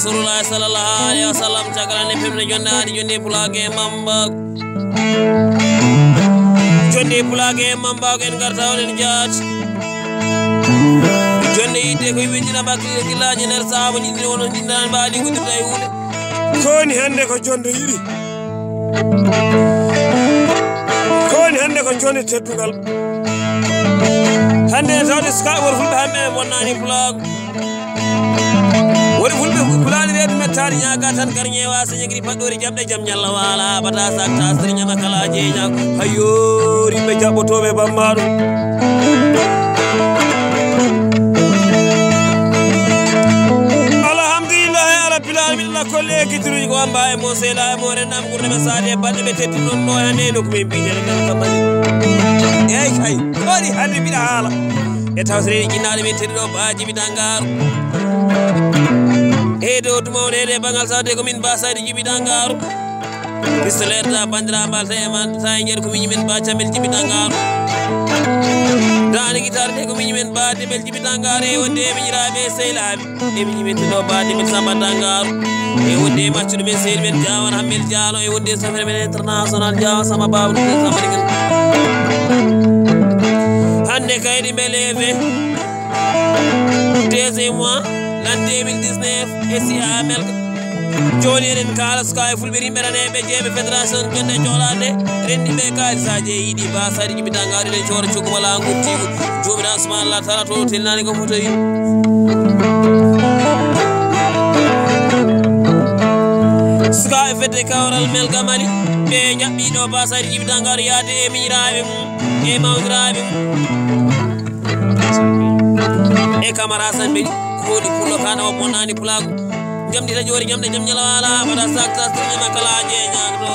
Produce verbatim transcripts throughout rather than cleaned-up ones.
Rasulullah sallallahu alaihi wasallam, caggal nde pemɗe jonde aadi, jonde pulaake e mamba. Jonde pulaake e mamba, en garta oɗen jaati. Jonde yiɗde ko winndina bakkile gillaaji nder saabo, jiɗde wono jiɗnaan mbaali ko dirta e huunde. Ko woni hannde ko jonde yiɗi. Ko woni hannde ko jonde teddungal. Hannde ne tawde suka wor fulɓe hannde ɓe bonnani pulaagu. Woni fulɓe pulaani reedu mettaani ñaaga tan garñeewa sañagiri paɗɗoori jaɓɗe jam ñalla waala bata sakta sëriñ ama kala jeeña. Hayyo rimɓe jaɓɓotooɓe bammaɗo. Alhamdulillahi ala bilamin la kolle e gitiruji ko amba e mo sela e mo renam gurde ɓe saade e balɗe ɓe teddinɗon ɗo e nde nokku men mbiyeteno men kamani. Eyyi kay woni hannde mbiɗa haala e tawtoreeji jinnaaɗo men tedduɗo Ba Jibi Dangaru. E dow tuma o reede e bangal sawde ko min Ba Sadi Jibi Dangaru. Pistolet da bandira mbal tawi e man tawi nder ko miñi men Ba Camel Jibi Dangaru. Daani guitare de ko miñi men Ba Debel Jibi Dangaru e wonde e miñiraaɓe e sehlaaɓe. E miñi men tedduɗo Ba Debel Samba Dangaru. E wonde e maccuɗo men sehil men Jawar Hammel Diallo e wonde e safere men international Jawar Samba Babou Samba Digal. Hannde kaydi mbele e vingt deuxième mois l'an deux mille dix-neuf e si a melka. Jooni eɗen kaala suka e fulɓe rimɓe raneɓe jeeɓe fédération jonde jooɗaade renndi ɓe kaalisaaji e yiɗi ba sari jiɓi dangaɗo eɗen coora coggu wala nguttigu. Joomiɗa subhanallah taala to telnani ko foto yi. Suka e fedde kawral melga mali ɓe jaɓɓiɗo ba sari jiɓi dangaɗo yaade e miñiraaɓe mum e mawniraaɓe mum. E Camara San Bedi, ko woni pullo kana o bonnani pulago. Jamdi ta jori jamde jam nyala wala, bada sak ta sirnya makala je nyang do.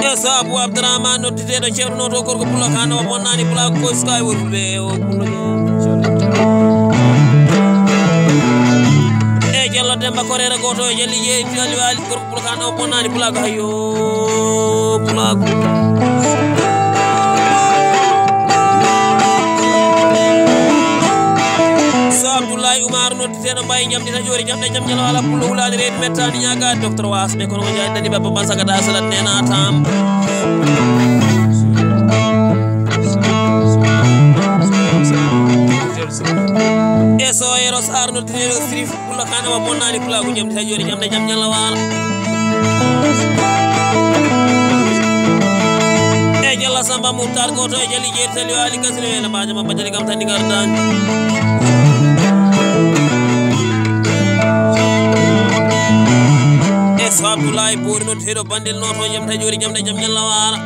E sabu Abdurrahman nodditeɗo ceerno to gorko pullo kana o bonnani pulago ko sky wol be o pullo. E Jallo Demba Korera goto e Jalli je Jalli wali gorko pullo kana o bonnani pulago hayo. Pulaagu. So Abdoulaye Oumar nodditeɗo mbayi jamdi ta jori jamɗe jam ñalo ala pullo wulaade reedu mettaani ñaaga docteur wasɓe kono ko jaay dani babba ban sagata salat nena tam. E so yero sar nodditeɗo sirif. Pullo kana wa bonnani pulaagu jamdi ta jori jamde jam ñalla wala. E Jalla Samba Murtar goto e Jali Jeeri Sali Wali Kasri Wela Baja Mamba Jali kam tani gardan. E so Abdoulaye Bori no tedo bandel no to jamta jori jamde jam ñalla wala.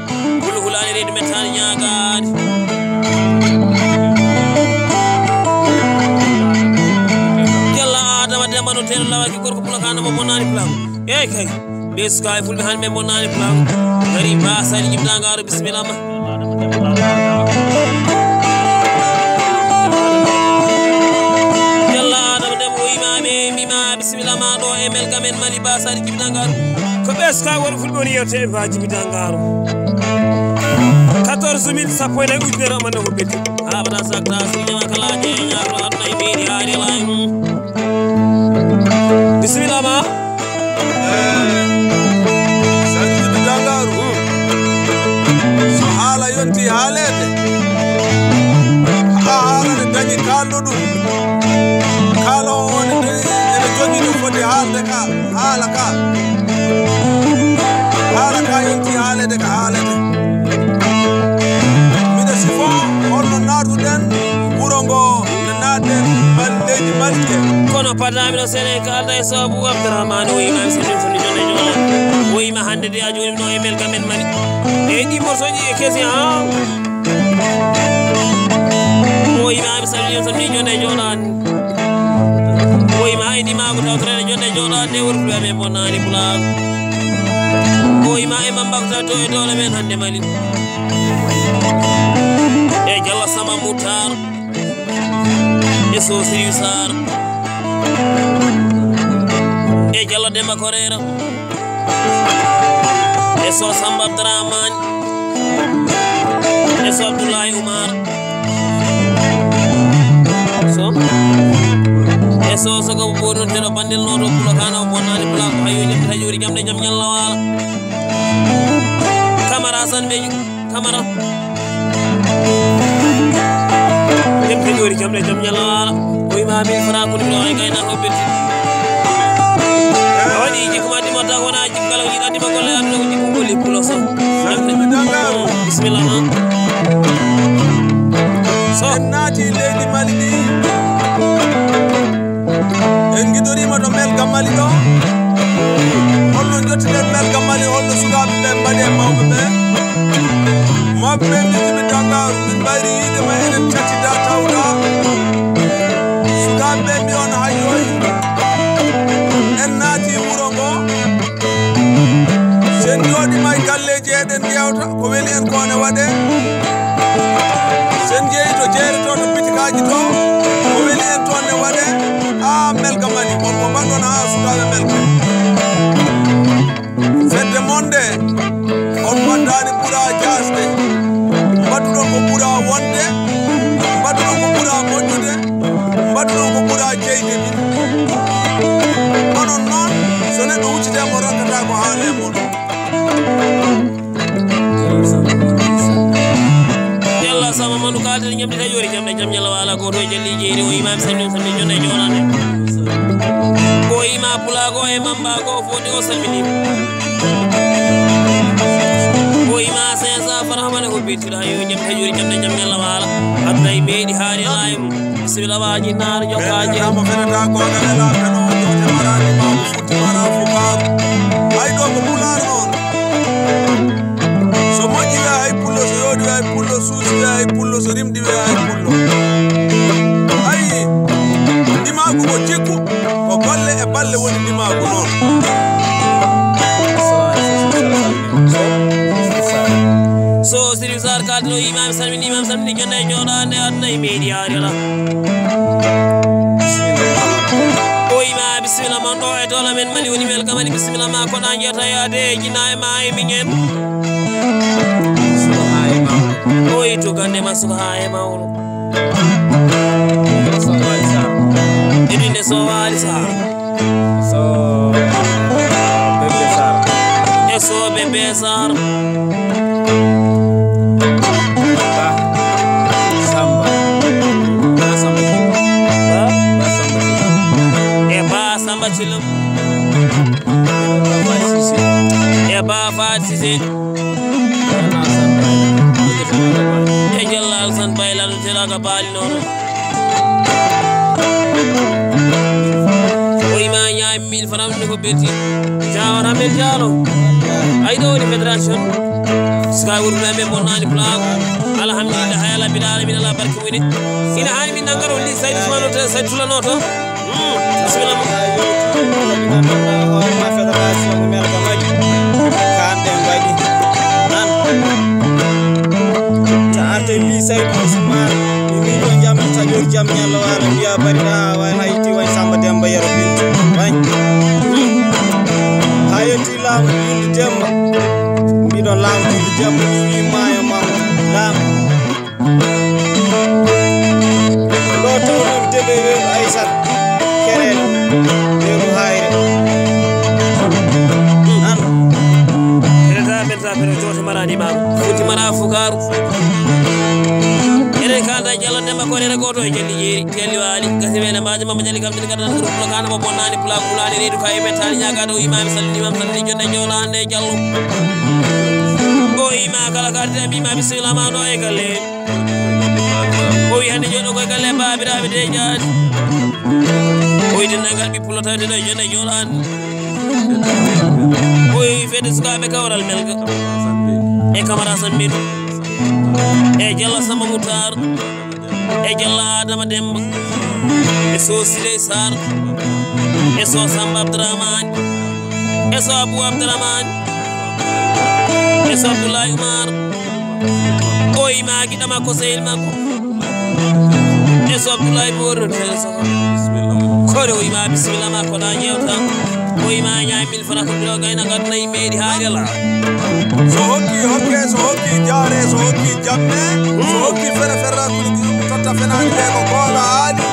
Kulu hulani reedu mettaani ñaagaade. Yalla Adama Demba no teeɗo lawaki gorko pullo kana mo bonnani pulago. Eyyi kay. Ɓe suka e fulɓe han ɓe bonnani pulago. Gari ba sali jibda ngaro bismillah ma. Yalla Adama Demba o yima ɓe mbima bismillah ma ɗo e melga men mali ba sali jibda ngaro. Ko ɓe suka won fulɓe woni yewte e ba jibda ngaro. Quatorze mille sappo e nayi ujunere amanda ko ɓeddi. Abada sakta sirjama kala je ñaato aduna e mini haali lay. Bismillah ma. Sani jibi dangaru. So haala yonti haalede. Haa haala ne dañi kalɗo ɗum. Kala o ne ene jogii no foti haalde ka. Haala ka. Haala ka yonti haalede ka haalede. Miɗo sifo holno naatuɗen wuro ngo nde naatɗen Mali, leydi Mali ke. Kono padamiɗo sene kalda e sabu Abdourahmane o imam sene sene jone jone. O ima hande de a joni no e mel gamen Mali. E ɗi morsoji e kesi ha. O ima mi sami sami jone jone. Ɓooyi ma e ndimaagu tawtoreede jonde jooɗaade e worɓe amen bonnani pulaagu. Ɓooyi ma e mambagu tawto e doole men hannde Mali. E Jallo Samba Moutar. E Sow Siriw Sarr. E Jallo Demba Koreera. E Sow Samba Abdourahmane. E Sow Abdoulaye Oumar. So. So, so ko ɓuri noon teɗo bandel noto pulo kana o bonnani pula ko hayo jam taƴori jam de jam ñalla wala. Kamara San Beju, Kamara. Jam taƴori jam de jam ñalla wala. Ko ima min fara ko ɗum ɗo ay gayna ko betti. A waɗi jikko ma dimata wona jikko kala ko jiɗa dima golle aduna ko jikko golli pulo so. Bismillah ma. So. En naati leydi Mali ndi. En ngiɗoriima to Melka Mali ɗo. Holno njottiɗen Melka Mali, holno sukaaɓe ɓe mbaɗi e mawɓe ɓe? Mawɓe ɓe mbiɗi mi Dangaaru, min mbayri yiide ma, enen cattida tawda. Sukaaɓe ɓe mbi on hayyoy. En naati wuro ngo. Sen jooɗiima e galleeji, eɗen yewta ko weli en ko ne waɗe. Sen jeeyi to jeere to, to bitikaaji to, ko weli en toon ne waɗe. Haa Melka Mali, on ko mbaɗɗon haa sukaaɓe Melka? Fedde mon nde, on mbaɗdaani ɓura jaasde. Mbaɗuɗon ko ɓura wonde, mbaɗuɗon ko ɓura moƴƴude, mbaɗuɗon ko ɓura jeyde min. Onon noon, so neɗɗo huccite mo, rokkata ko haala e mon. Yalla sama manu kalten ñamde tawi yori jamde jam ñalla wala goto e jalli jeeri o imam sanni sanni jonne jonane. O ima pulago e mambago fodi o salmini. O ima sensa farhamane ko bitira yo jam tawi yori jamde jam ñalla wala. Abday meɗi hari layimu. Bismillah, waaji naar jokkaaji. Ramo fenata ko ngane la feno jote marani ma futi mara fuka. Ay ɗo ko pulaar noon. So moƴƴi wiya ay pullo, so yooɗi wiya ay pullo, suusi wiya ay pullo, so rimɗi wiya ay pullo. Ay, ndimaagu ko jikku, ko golle e balle woni ndimaagu noon. So Sirif Sarr kaldi no imam salmini, imam salmini jonne e jooɗaande aduna e media. O ima bisimilla mon ɗo e dola men Mali woni wel kamani bisimilla ma koɗa jeyata yaade e jina e ma e miñen. Oyi tugande ma suka ha e mawɗo. Edinde so wali sa. So bebe sar. E so bebe sar. Ba Samba. Ba Samba. Ba Samba. E Ba Samba Cilum. E Ba Fat Sise. E Jalla Alsan Baylan teraga bali nono. O ima ñaami mille francs no ko berti. Jawara men jalo. Ay ɗo woni fédération. Sika wuro men ɓe bonnani plan. Alhamdulillah, hayala bila ala min ala barki wini. Ina hani min nangaro li Saïd Ousmane to, Saïd Tulano to. Hmm, bismillah. Hoorema fédération men ko mbaɗi. Kanɗe mbaɗi. Nan. Ta arte li Saïd Ousmane. Min ɗo jam, taƴor jam, ñallo wala mbiya bari na, wala hayti, way Samba Demba Yero Bintu. Way. Ha yetti laamu Bintu Demba. Mbiɗo laamu Bintu Demba, mi wi maayo ma. Laamu. Ɗo tawnon debe weeru Aysat. Kerel. Weeru hayre. Nan. Kereta men ta fere joote marani ma. Futi mara fukaru. Ene kanda Jallo Demba ko rere goto e jalli jeeri, jalli waali, gasi wele maaje mamma jalli kam tin kata groupe lo kana mo bonnani pula kulani redu kay metani ñaga do imam salli imam salli jonne jolande Jallo. O ima kala karte mi ma bisimilla ma do e galle. O wi hande jodo ko e galle babirabe de jaati. O wi dendagal bi pulo tawde do jonne jolande. O wi fede sukabe kawral melga. E Kamara Sambitu. E Jallo Samba Mutar. E Jallo Adama Demba. E so Sirey Sarr. E so Samba Abdourahmane. E so Abou Abdourahmane. E so Abdoulaye Oumar. O ima giɗo makko sehil makko. E so Abdoulaye Boro Tele Soho. Kore o ima bisimilla ma koɗa jewta. O ima ñaami fana ko biro gayna gadna imeɗi haali ala. So hokki hokke, so hokki jaare, so hokki jamme, so hokki fere ferra kulu totta fenaani ɓe ko koola haali.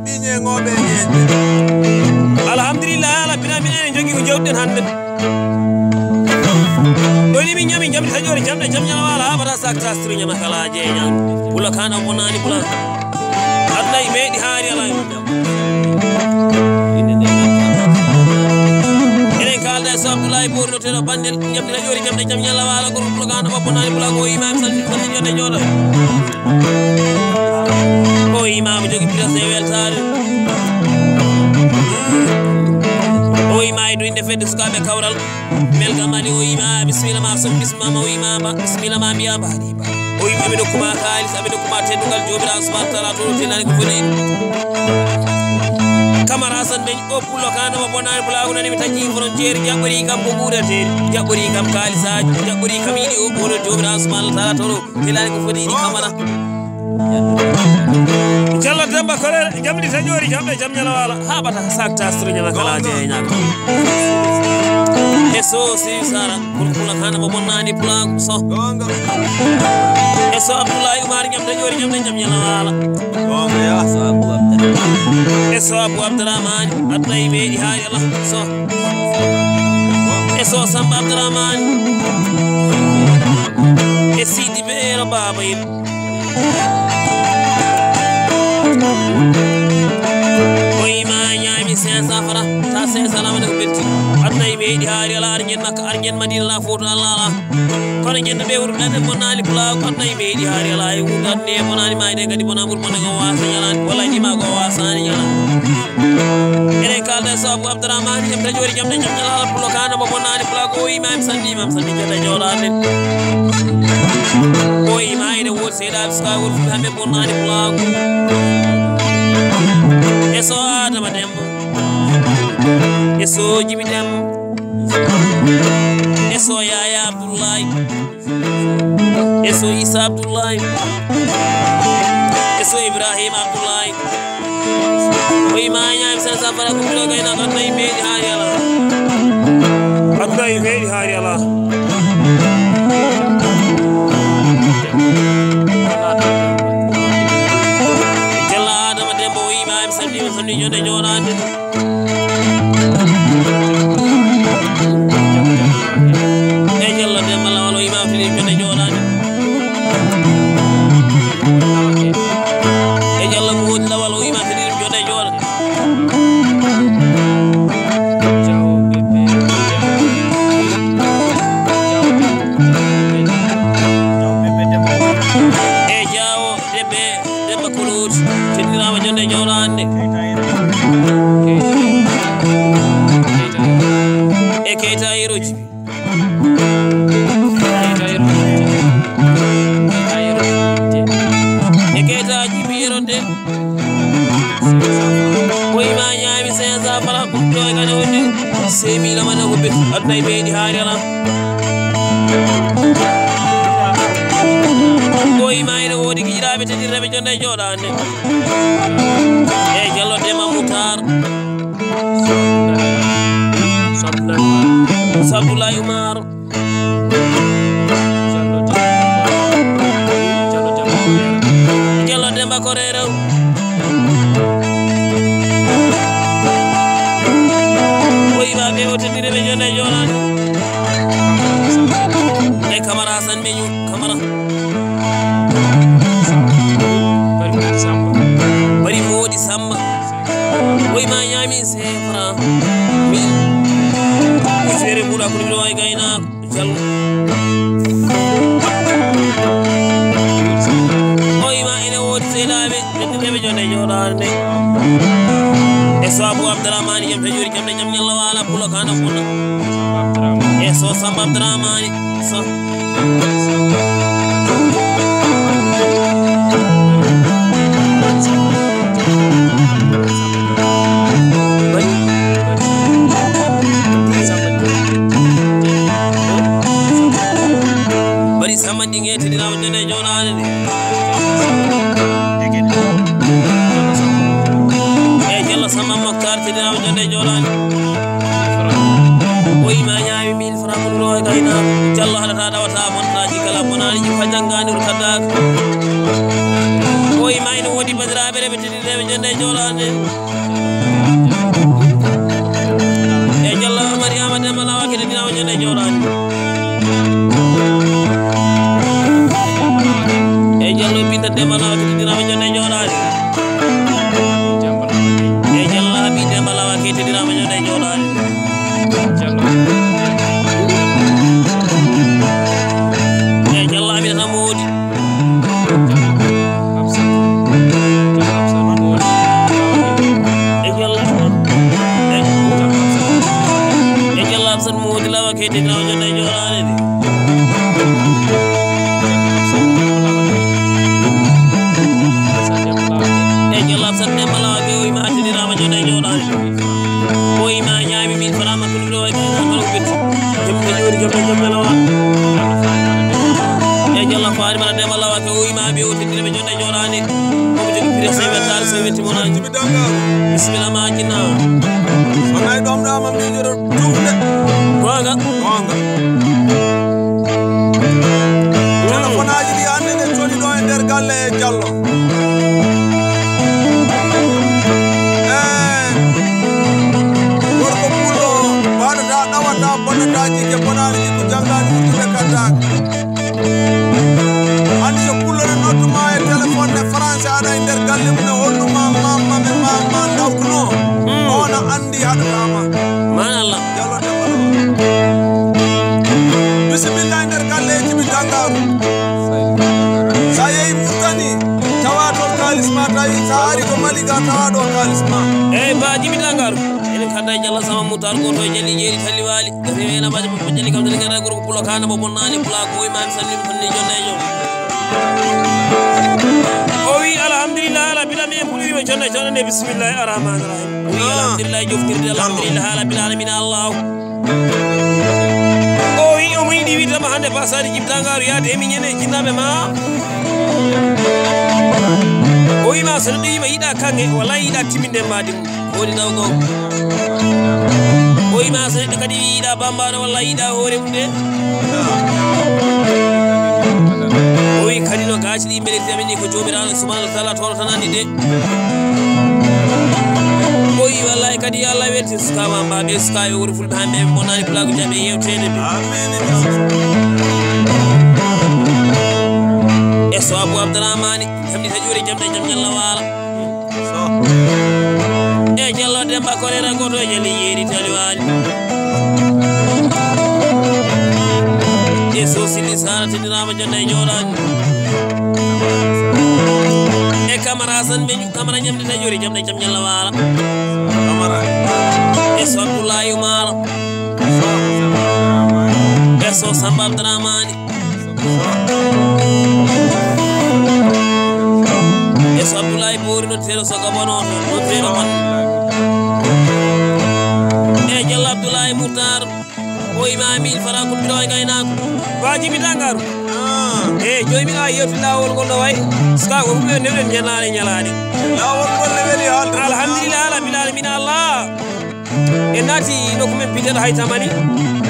Ɓiñe ngooɓe ñeeñɓe. Alhamdulillah, Alla bina minen en jogii ko jawɗen hannde. Ɗo ni min ñami jamɗi taƴoore jamɗe jam ñalawma Alla haɓata sak tastiri ñama kala jeeñal. Pula kana bonani pula. Aduna e meeɗi haari Alla. Enen kaalda e so Abdoulaye Bori no teno bandel jamɗi taƴoore jamɗe jam ñalawma Alla ko pula kana bonani pula ko imam salmi salmi jode jodo. O imam jogi pilas e weltaare. O ima e duinde fedde sukaaɓe kawral. Belga mali o ima bisimilla ma so bisimilla ma o ima ba bisimilla ma mbiya ba. O ima mi dokkuma kaalis aɓe dokkuma teddungal joomiraawo subhanahu wa taala to tenani ko foti. Kamara san men o pullo kana mo bonani pulago nani mi taƴi frontière jaɓɓori kam ko ɓuurete jaɓɓori kam kaalisaaji jaɓɓori kam yiɗi o ɓoɗo joomiraawo subhanahu wa taala to tenani ko foti yiɗi kamara. Jallo Demba Korere jamɗi taƴoori jamɗe jam ñalawma Alla haɓata sak tastiri ñama kala jeeñal. E so si sara kurkula kana mo bonnani pulago so. E so Abdoulaye Umar ñam taƴoori ñam jam ñalawma Alla. E so Abou Abdourahmane Abdoulaye meeɗi haari Alla so. E so Samba Abdourahmane e Sidi Beero Baba Yel. O ima ñaami cinq cents francs ta cinq cents lama ne ko ɓelti. Aduna e meeɗi haari Alla arñen makka arñen Madina la foto Alla ala. Kono ñande ɓe wuro ɗaɓe bonnani pulaw kono tawi meeɗi haari Alla e wuuro aduna e bonani ma eɗen kadi bona ɓur bonde ko wasa ñalani walla e ɗima ko wasani ñalani. Eɗen kalda e so Abou Abdourahmane jam taƴoori jam ɗe jam ñalala pulo kana mo bonnani pulaw ko o ima em sandi imam sandi jata joɗade. O ima ene woodi seeɗa suka woni fuɗi hamɓe bonnani pulaw. E so Adama Demba e so Jibi Demba e so Yaya Abdoulaye. E so Issa Abdoulaye. E so Ibrahima Abdoulaye. O ima ñaami sene safara ko mbiɗo gayna ko tawi meeɗi haari Alla. Ko tawi meeɗi haari Alla. Jalla Adama Demba o ima em sanni sanni jonde joɗade. E Jallo Demba Lawal o imam tini jonde joɗade. E Jallo Muhud Lawal o imam tini jonde joɗade. E Jawo Debbe Demba Kulut tindinama jonde joɗande. E Keita Hiroji. E Keita Jibi Hirote. Ko ima ñaami cinq cents francs pour joy kane woni semi la mana ko bet aduna e meeɗi haari Alla. Ko ima ene woodi giƴiraaɓe teddinreɓe jonde joɗande. E Jallo Demba Moutar. Sabdoulaye Umar. Jallo Demba Korero. Ko ima ɓe o teddinreɓe jonde joɗande. E Kamara San Meñu Kamara. Bari Moodi Samba. Woy ma ñaami sefra. Mi. Usere mbuɗa ko ɗum ɗo e gaynaako. Jallo. Woy ma ene woodi seedaaɓe. Ɓe jonde joɗaande. E so Abou Abdourahmane jam taƴoori jam ɗe jam ñalla wala pulo kana funa. E so Samba Abdourahmane. So. Bari Samba ɗi ŋeetidiraama jande joɗaade de. E Jallo Samba Moktar tidiraama jande joɗaade. O ima ñaami min fara ko ɗo e gayna. Jallo haɗata ɗawata bontaji kala bonani. Ɓe rewɓe teddireeɓe jonde e jooɗaade. E Jallo Mariama Demba Lawa ke teddirama jonde e jooɗaade. E Jallo Binta Demba Lawa ke teddirama jonde e jooɗaade. E Jallo Abi Demba Lawa ke teddirama jonde e jooɗaade. E Jallo Aminata Moodi. E Jallo, e Jallo Absat Moodi Lawa ke teddirama jonde e jooɗaade de. E Jallo Absat Demba Lawa ke o ima teddirama jonde e jooɗaade. O ima ñaami min fanaama ko ɗum ɗo waɗi ɗum ɗo wit. Jom ɓe jooɗi, jom ɓe, jom ɓe lawa. E Jallo Faari mara Demba Lawa ke o ima ɓe o teddire ɓe jonde e jooɗaade. Omo jogi prix so wettaade so wetti mo nani. Bismillah ma jinna. Wonay ɗom ɗama mijoto ɗum de. Gonga. Gonga. Telefonaaji ɗi hannde ɗen coni ɗo e nder galle e Jallo. Eh, gorko pullo, mbaɗata, ɗawata, bonnata, jike bonaani, jikku janngaani, wujjude kattaaka. Anndi so pullo ne nodduma e téléphone ne français aɗa e nder galle mum ne holnuma mamma men ma ma ndawtuno. Hmm. On a anndi haɗatama. Manallah. Jallo Demba Lawa. Bisimilla e nder galle e Jibi Dangaaru. So a yehi Murtani, tawa toon kaalis ma tawi, so a ari ko Mali ga, tawa ɗo kaalis ma. Eeyi, ba Jibi Dangaaru. Enen kadda e Jallo Sama Moutar, gooto e Jalli Jeeri Talli Waali. Gasi weena baje mo Jalli kam tani gara gorko pulo kana mo bonnani pula ko imam sallim fanni jonde e jom. O wi alhamdulillah ala bila mi en puɗirima jonde e jonde nde bismillahi arrahmani rahim. O wi alhamdulillah joftirde alhamdulillah ala bila alamina Allah. O wi omo yiɗi wiidema hannde Basaali Jibi Dangaaru yaade e miñen e jinnaaɓe ma. O wi ma so neɗɗo yima yiɗa kanŋe, walla yiɗa timminde mbaadi mum. Ko woni taw ko? O wi ma so neɗɗo kadi yiɗa bambaɗo, walla yiɗa hoore mum de. O wi kadi no gaaci ɗi mbelirtami ni ko Joomiraaɗo subhanahu wa taala torotanani de. O wi wallahi kadi yo Allah weltin sukaaɓe am ɓe, sukaaɓe wuro fulɓe hannde ɓe bonani pulaagu jaɓe yewteede ɓe. E so Abou Abdourahmane, jamɗi taƴoore jamɗe jam ñalla waala. E Jallo Demba Koreera gooto e Jalli Jeeri Taliwaali. E so Sili Sara tindiraama jonde e jooɗaani. E Kamara Hasan Beñu, Kamara ñamde taƴoore jamɗe jam ñalla waala. Kamara. E so Abdoulaye Oumar. E so Samba Abdourahmane. E so Abdoulaye Boori no tero so gabono no tero man. E Jallo Abdoulaye Moutar. O imami fara ko biro ay gaynaako. Ba Jibi Dangaaru. E joy mi a yewti laawol ngol no way. Ska ko ɗum en newɗen ñalaale ñalaade. Laawol ngol ne weli haalde. Alhamdulillah ala bilal min Allah. En naati nokku men biyeteeɗo Hay Tamani.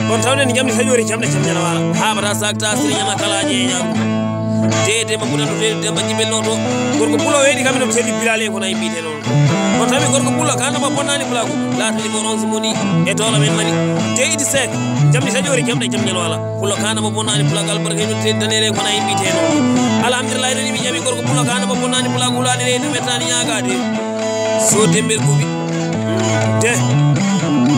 Ɗon tawɗen jamɗe taƴoore jamɗe jam ñana waala. Haa bata sak tasiri ñana kala jeeña. Te Demba Buda to te Demba Jibel no to. Gorko pulo weeɗi kam no teddi bilale ko nay mbiyete noon. Ɗon tawi gorko pulo ka no ba bonnani pulaku. Laatani mo ronse moni e doole men mani. Te iti sek jamɗe taƴoore jamɗe jam ñana waala. Pulo ka no ba bonnani pulaku albarka no te danele ko nay mbiyete noon. Alhamdulillah, ɗon mi jaɓi gorko pulo ka no ba bonnani pulaku wulaani reedu mettani ñaagaade. So dembel gubi. De.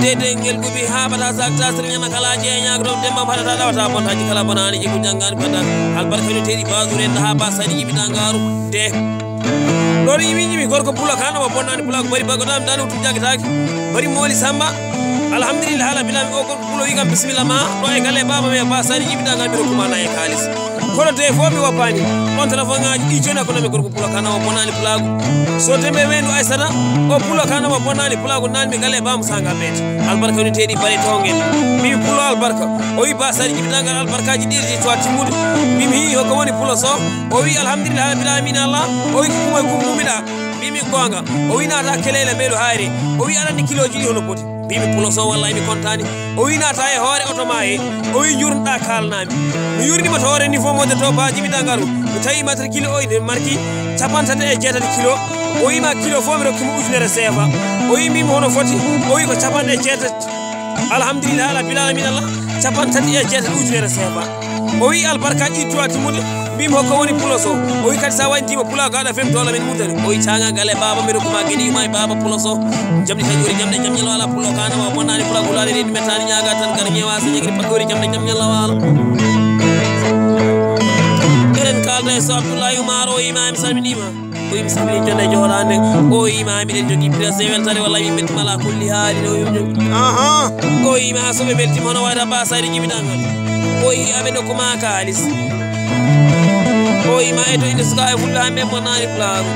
De dengel gubi haa bata sak tasri ñana kala jeeñaak ɗo Demba mbaɗata ɗawata bontaji kala bonaani jibu janngaani bata. Albarka no teeɗi baadu renda haa ba sani Jibi Dangaaru. De. Ɗo ɗo yimi yimi gorko pulo ka no ba bonnani pulaku bari bago dam dani utu jagataaki. Bari mooli Samba. Alhamdulillah ala bilami o gorko pulo wi kam bisimilla ma ɗo e galle baba me ba sani Jibi Dangaaru biro kuma na e kaalis. Kono te fof mi woppani. On téléphone ngaji ɗi joni ko nami gorko pulo kana o bonani pulagu. So tembe wendu Aysata o pulo kana o bonani pulagu nan mi gale bam sanga beti. Albarka ni tedi bare tongen. Mi pulo albarka. O wi ba sari Jibi Dangaaru albarkaji ɗi to timmude. Mi mi hokko woni pulo so. O wi alhamdulillah rabbil alamin Allah. O wi kuma kumbumiɗa. Mi mi gonga. O wi nata kelele melu hayre. O wi alani kiloji ɗi hono poti. Mbimi Pulo Sow, wallahi mi kontaani. O wi naata e hoore oto ma he. O wi jurnoɗa kaalnami. Mi yurni mo to hoore niveau mode to Ba Jibi Dangaru. Mi tawi matricule o ine marki capanɗe tati e jeetati kilo. O wi ma kilo fof mi rokki mo ujunere seefa. O wi mbimi hono foti. O wi ko capanɗe jeetati. Alhamdulillah ala bilal min Allah. Capanɗe tati e jeetati ujunere seefa. O wi albarka ƴittu a timmude. Mbimi hokko woni Pulo Sow. O wi kadi sa wañdima pulaagu aɗa fem doole men mutani. O wi caŋa gale baaba mi rokkuma geni yuma e baaba Pulo Sow. Jamɗi tan ƴuri jamɗe jam ñalo ala Pulo kana ma bonnani pulaagu laade reedu mettani ñaaga tan gar ñeewa so ñegri paɗɗori jamɗe jam ñalo ala. Eɗen kalda e so Abdoulaye Oumar o yima mi salminima. O yimi sabili jonde joɗande. O yima miɗen jogi presse weltare walla yimɓe timala kulli haali no yimɓe. Aha. O yima so ɓe beltima hono wayta basari jibiɗangal. O yi aɓe nokku ma kalis. O yima e to inde suka e fulla men mo nani plago.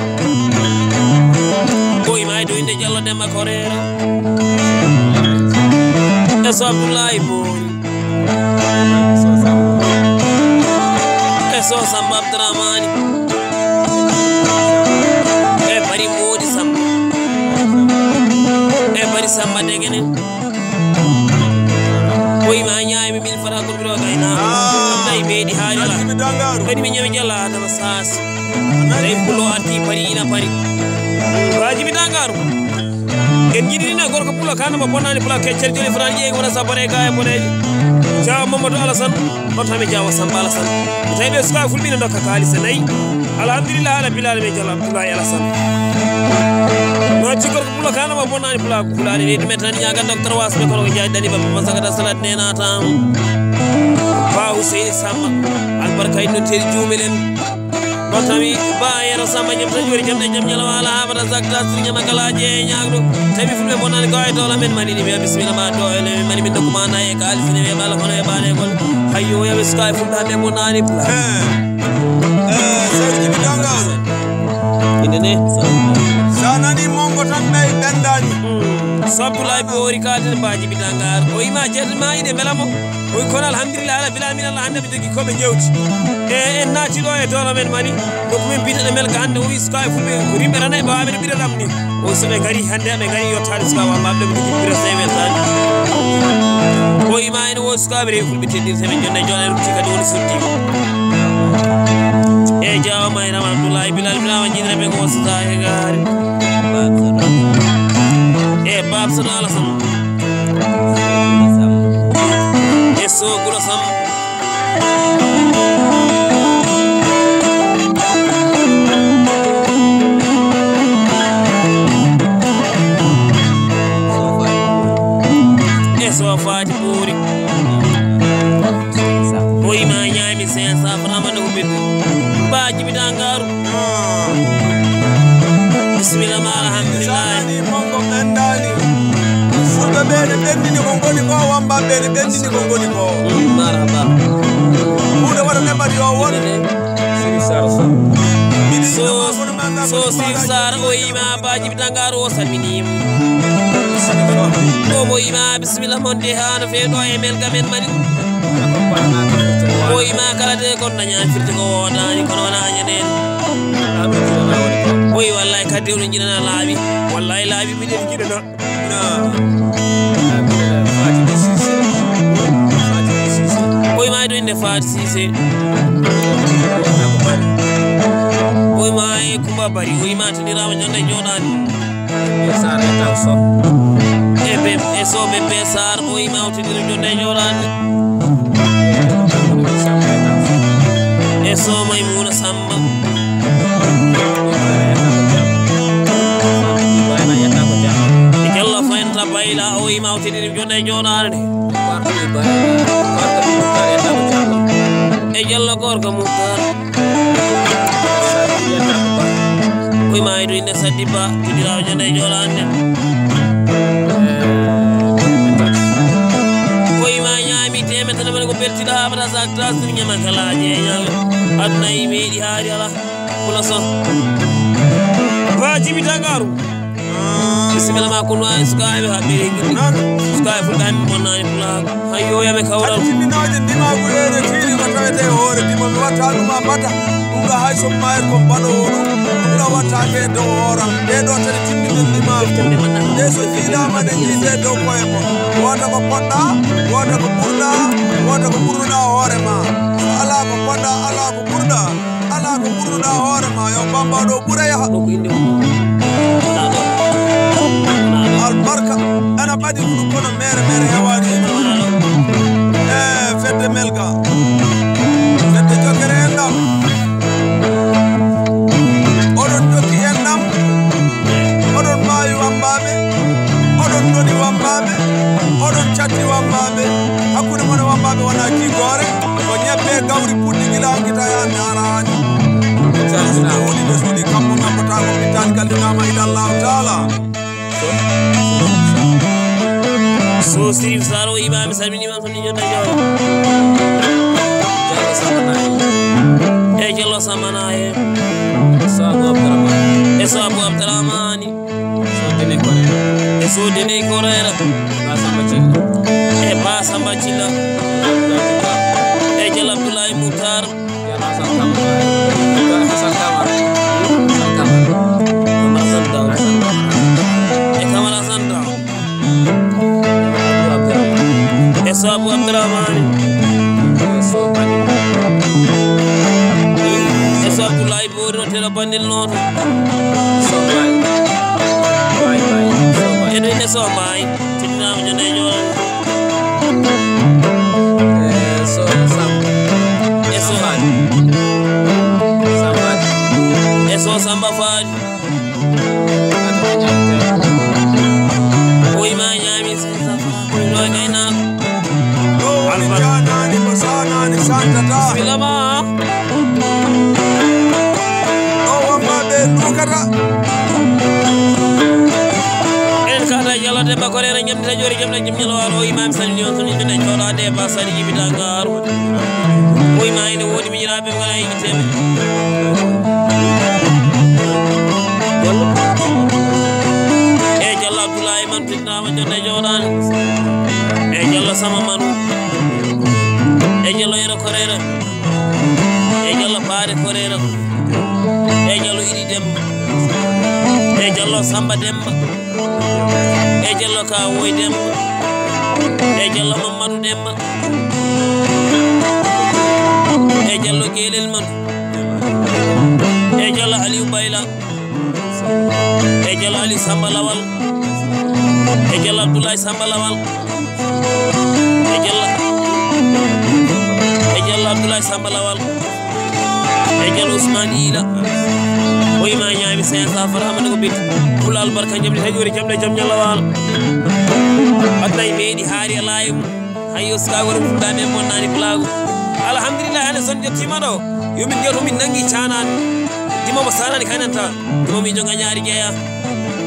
O yima e to inde jallo demma korera. E so Abdoulaye Boy. E so Samba Abdramani. E bari Modi Samba. E bari Samba Degene. Koy ma ñaami min fata ko biro gayna. Tay beedi haali la. Kadi mi ñami jalla adama sas. Tay pulo arti pari ina pari. Wajibi dangaru. En jiɗirina gorko pulo kana mo bonnani pula keccel joli fotani ƴeewi wona sabbare ga e boɗeeje. Jawa Mamadou Alassane. Hoto mi jawa Samba Alassane. Mi tawi ɓe suka fulɓe ne dokka kalis e nayi. Alhamdulillah ala bilal me jala Abdoulaye Alassane. No ci gorko pulo kana mo bonnani pula ko fulani ne ɗumen tan ñaga docteur wasɓe kono ko jaji dani babba masaka da salat ne natam. Ba Hussein Samba. Albarka inno teri juumilen. Ɗo tawi ba yero samba jam tan jori jam ɗe jam ñala wala habata zakta sir ñama kala je ñagɗo. Tawi fulɓe bonani ko ay dola men mani ni mi bismillah ma do ele men mani min dokuma na e kali sine be bala kono e bale gol. Hayyo ya be suka fulɓe hande bonani pula. Eh, eh, Seydi Jibi Dangal. Inde ne. Sa nani mongo tan ɓey ɓendani. Sabtulay boori katen ba Jibi Dangal. O ima jeetan ma ine mbela mo. Oy kono alhamdulillah ala bila min Allah hande mi jogi ko ɓe jewti. E en naati ɗo e dola men mani. Donc min bita ɗe melka hande o wi suka e fulɓe ko rimɓe rana e ɓawa men ɓira ɗam ni. O so ɓe gari hande ɓe gari yottade suka wa maɓɓe ɓe jogi ɓira semen tan. O ima en o suka ɓe rewi fulɓe teddir semen jonde jona e rutti kadi woni sotti. E jawa ma e rama Abdoulaye Bilal Bilal jinre ɓe ko suka e gari. E Bab Sodo Alassane. E so gulo sam. E so fati ɓuri. O ima ñaami cinq cents francs mande ko ɓeddu. Ba Jibi Dangaru. Bismillah ma alhamdulillah. Sani mongo ɓendani. Fulɓe ɓe ne ɓendini ko ngoni ko, wamba ɓe ne ɓendini ko ngoni ko. Mm, marhaba. Kuuɗe waɗa ne mbaɗi o won. So, so Sir Sar o yima Ba Jibi Dangaru o salminima. O mo yima bismillah mon de hano fe ɗo e melga men mani. O ima kala de kon daña firti ko wodani kono wona ñanen. O yi wallahi kadde on jinana laabi. Wallahi laabi mi den jinana. O yi ma do inde Fat Cissé. O yi ma e Kumba Bari. O yi ma to ni rawa jonde jodani. Sar e taw son. E be e so be be Sar o yi ma o to ni jonde jodani. E so Maymuna Samba. E Jallo Fayanta Bayla o yi ma o to ni jonde jodani. E Jallo gorko Muktar. Koy ma e do inde Saddi Ba, jodirawo jonde e jola ande. Koy ma ñaami temetana mane ko beltiɗo ha bata sa trasir ñama kala je ñaami. Aduna yi meɗi haari ala. Kula so. Ba Jibi Dangaru. Bisimilla ma kun wawi sukaɓe haɓɓe gilli. Sukaɓe fulɓe hande bonnani pulaagu. Hayyo yaɓe kawral. Timminooje ndimaagu reere tiiɗi ko tawete e hoore dimo mi watta ɗum a mbata. Ɗum ɗo hay so mayir ko mbaɗowo ɗum. Ɗum ɗo wattake e dow hooram. Ɗe ɗo tati timminɗen ndimaagu. Nde so jiidaama nde jiidee dow koye mon. Wooda ko poɗɗa, wooda ko ɓurɗa, wooda ko ɓurnuɗa hoore ma. So alaa ko poɗɗa, alaa ko ɓurɗa, alaa ko ɓurnuɗa hoore ma. Yo Bamba ɗo ɓura yaha. Albarka. Ena ɓadi ɗum kono mere mere hewaani. E fedde Melga. Fedde jokkere en ɗam. Oɗon jokki en ɗam. Oɗon mbaawi wammbaaɓe. Oɗon ndoni wammbaaɓe. Oɗon catti wammbaaɓe. Hakkunde mon e wammbaaɓe wona jiigoore. Ko ñebbe gawri puɗɗi gila hankita e hannde haraani. Ɓe suuɗi, ɓe suuɗi, kammu ngam ko taako pittaani kallinaama ila Allahu taala. So Sirif Saro imaami salminiima. Jallo Samba Naye. E Jallo Samba Naye. E so Abou Abdourahmane. E so Abou Abdourahmane. So Dene Koreera. E so Dene Koreera. Ba Samba Cilla. E Ba Samba Cilla. E Jallo Abdoulaye Moutar. Jallo Hassane Camara. Jallo Hassane Camara. Hassane Camara. Camara Hassane Daw. Hassane Camara. E Camara Hassane Daw. E so Abou Abdourahmane. E so Abdoulaye Bori no tela bandil noto. So Baye. Baye, Baye. So Baye. E ɗum ne so Baye. Tinnaama jonde e joɗo. E so Sam. E so Samba. Samba. E so Samba Fadi. O ima ñaami sesa ko ɗo e gaynaako. Ɗo woni janaani ko sanaani santata. Bismillah ma. Ɗo wamma ɓe ndukata. En kata Jallo Demba Koreera ñamdi ta joori jam na jam ñalo walo imam salmini on tuni jone joɗade ba sari jibita garu. O ima ene wodi miñiraɓe ngala e yiteme. Jallo. E Jallo Abdoulaye man tinnaama jonde joɗani. E Jallo Sama Manu. E Jallo Yero Koreera. E Jallo Paare Koreera. E Jallo Idi Demba. E Jallo Samba Demba. E Jallo Kawoy Demba. E Jallo Mamadou Demba. E Jallo Gelel Madu. E Jallo Aliou Bayla. E Jallo Ali Samba Lawal. E Jallo Abdoulaye Samba Lawal. E Jallo, e Jallo Abdoulaye Samba Lawal. E Jallo Ousmane Ila. O ima ñaami cinq cents francs, amana ko bit. Pulaar barka jam ni, taƴoore jam ɗe jam ñalla waalo. Aduna e meeɗi haari e laayi mum. Hayo, sika wara ɗum dame mon nani plago. Alhamdulillah, hande son jottima ɗo. Yo min jooto min nangi canani. Dimo mo sanani kananta. Dimo mi joga ñaari jeya.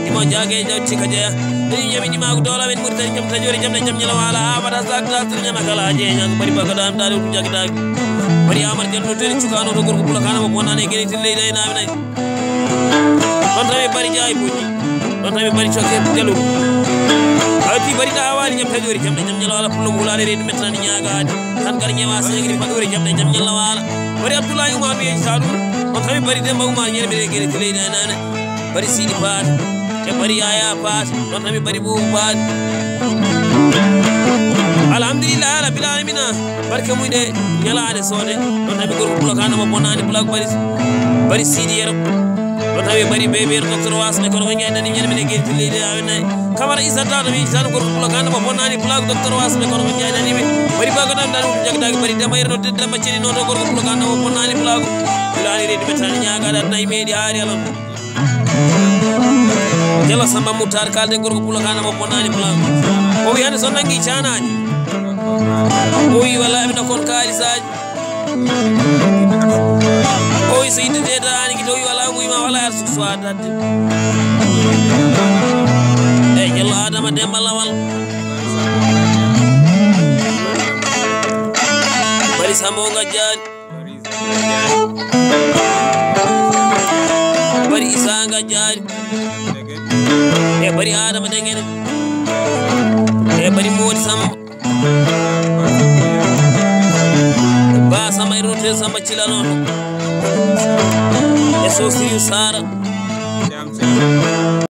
Dimo jage jawti ka jeya. Dimo ñami dima ko dola min murtani jam tajoore jam jam ñala wala abada sak sak ñama kala je ñang bari baga dan dali dum jagi dagi. Bari amar janno tani cukano to gorko bula kana mo bonane gene tille dai na nay. Ɗon tawi bari jaayi buji. Ɗon tawi bari cokke jalu. Hawti bari da hawali jam tajoore jam jam ñala wala pullo wulare reedu mettani ñagaade. Tan gar ñewa sengri faɗoore jam jam ñalla waala. Bari Abdoulaye Oumar mi yejjita ɗum. On tawi bari Demba Oumar ñande ɓe gere ti leydi e nane. Bari Sidi Paate. E bari Yaya Paate. On tawi bari Boubou Paate. Alhamdulillah rabbil alamina. Barke mum ɗe ñalaande soode. On tawi gorko pulo kanama bonani black bari. Bari Sidi Yero. Ɗo tawi bari bebe docteur Wasne kono ko ñaynani ñen mine gel tilleyde awen nay. Kamara Issa Tata wi tan gorko pulo kanda mo bonnani plago docteur Wasne kono ko ñaynani mi. Bari bago dam dan jagdagi bari dama yerno de dama ceni no to gorko pulo kanda mo bonnani plago. Bilani redi betani ñaga dat nay meedi haari alon. Jalo Samba Moutar kalde gorko pulo kanda mo bonnani plago. O wi hande son nangi canani. O wi wala mi nakon kalisaji. Oy so yidde de daani ki tawi wala nguy ma wala yar suksu adadde. E Jallo Adama Demba Lawal. Bari Sambo nga jaari. Bari Isa nga jaari. E bari Adama Dengene. E bari Modi Sambo. Ba Samba e rote Samba Cilanono. E so Siriu Sara.